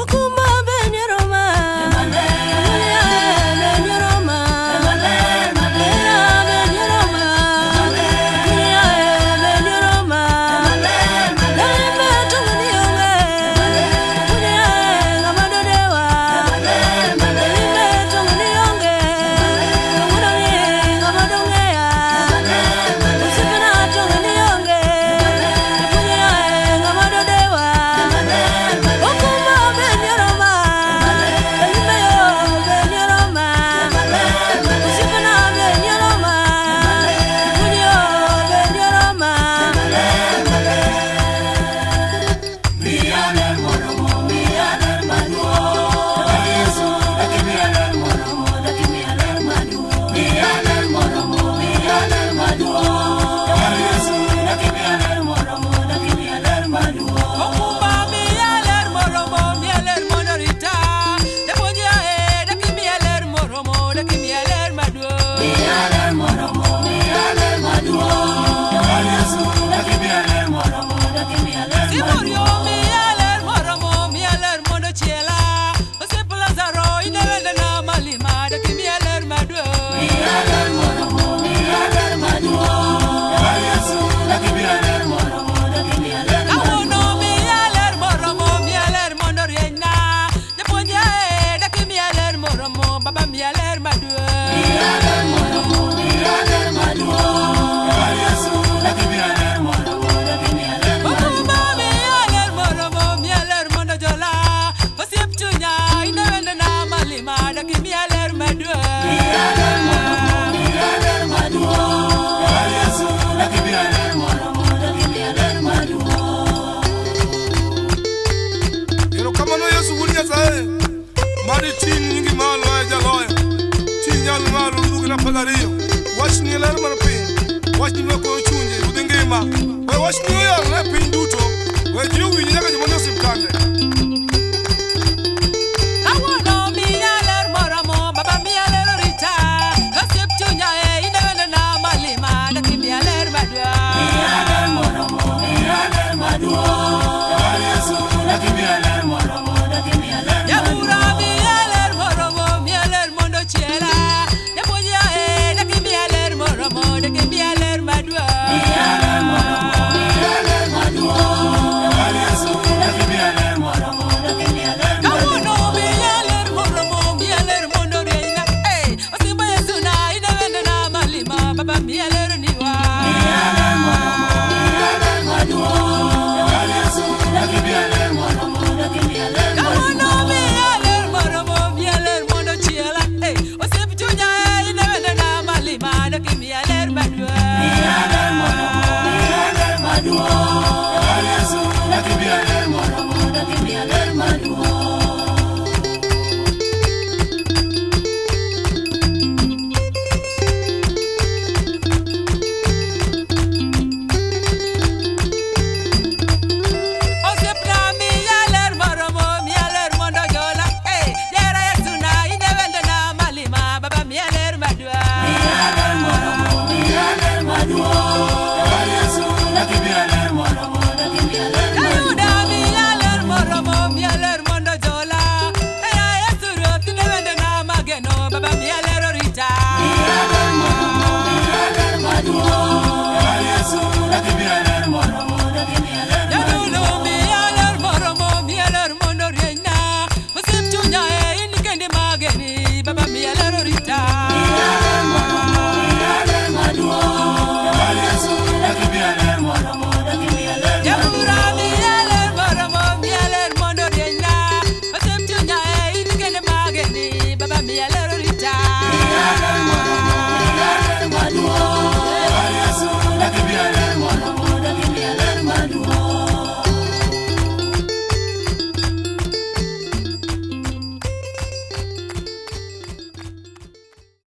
Okumba be nyoroma. Be nyoroma. Be nyoroma. Be nyoroma. Lembe tungni onge. Punya ngama dodewa. Lembe tungni onge. Tungno ni ngama dongea. Usipina tungni onge. Punya ngama dodewa. Okumba be nyoroma. Lembe yo be nyoroma. Usipina be nyoroma. Punya be nyoroma. Okumba miya ler moromo, miya ler mondo rita. Japuonj yae, dak imiya ler moromo, dak imiya ler maduong'. Simorio miya ler moromo, miya ler mondo chiela. Osiep Lazaro, in e wendena malima, dak imiya ler maduong'. Kawuono miya ler moromo, miya ler mondo rienyna. Japuonj yae, dak imiya ler moromo, baba miya ler maduong'. Okumba miya ler moromo, miya ler mondo jola. Osiep chunya, in e wendena malima, dak imiya ler maduong'. Erokamano Yesu wuod Nyasaye, mad iting' nyingi malo aye jaloyo. Ting' nyalo malo ruodh 12. Wachni e ler mar piny. Wachni loko chunje ruodh ngima. We wachni oyalre e piny duto. We ji owinje nyaka joma nie osiptande. Kawuono miya ler moromo, baba miya ler orita. Osiep chunya e, in e wendena malima, dak imiya ler maduong'.